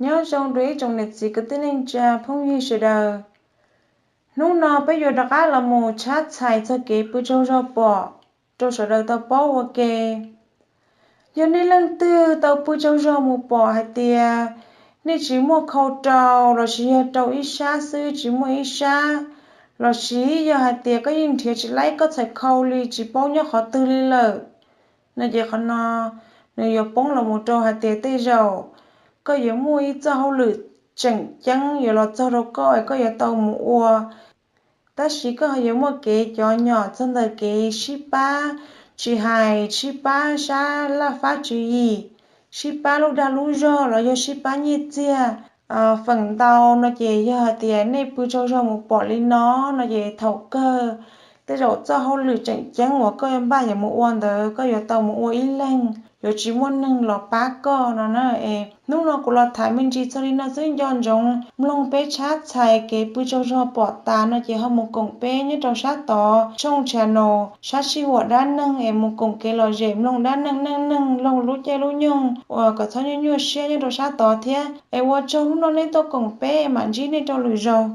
Nyob zoo rau ib tsoom niam txiv kwv tij neej tsa phooj ywg sawv daws. Hnub no peb yuav rov qab los mus tshab txhais txog kev pw tsaug zog pom rau sawv daws tau paub ua ke. Yog nej leej twg tau pw tsaug zog mus pom hais tias nej tsis muaj khau rau lossis yog rau ib sab xwb tsis muaj ib sab, lossis yog hais tias koj yeej nrhiav tsis laib koj txhais khau li tsis paub nyob qhov twg li lawm, no ces qhov no nws yuav poob los mus rau hais tias tej zaum koj yuav muaj ib txoj hauj lwm tseem ceeb yuav los txog rau koj es koj yuav tau mus ua. Tab sis koj ho yuav muaj kev cov nyom txog ntawm kev sib pab, tsis hais sib pab sab laj fab tswv yim, sib pab lub dag lub zog los yog sib pab nyiaj txiag feem ntau no ces yog hais tias nej pw tsaug zog mus pom li no no ces thaum kawg tej zaum txoj hauj lwm tseem ceeb uas koj yuav npaj yuav mus ua ntawd koj yuav tau mus ua ib leeg, yuav tsis muaj neeg los pab koj no na. Es hnub no kuv los tham me ntsis txog li no xwb, nco ntsoov mloog peb tshab txhais kev pw tsaug zog pom tas no ces ho mus koom peb nyob rau sab tod tshooj channel sab sij huam dab neeg es mus koom kev lom zem mloog dab neeg neej neeg laug lub caij lub nyoog uas kom txhob nyuaj nyuaj siab nyob rau sab tod thiab. Es ua tsaug hnub no nej tuaj koom peb, mam ntsib nej rau lwm zaus.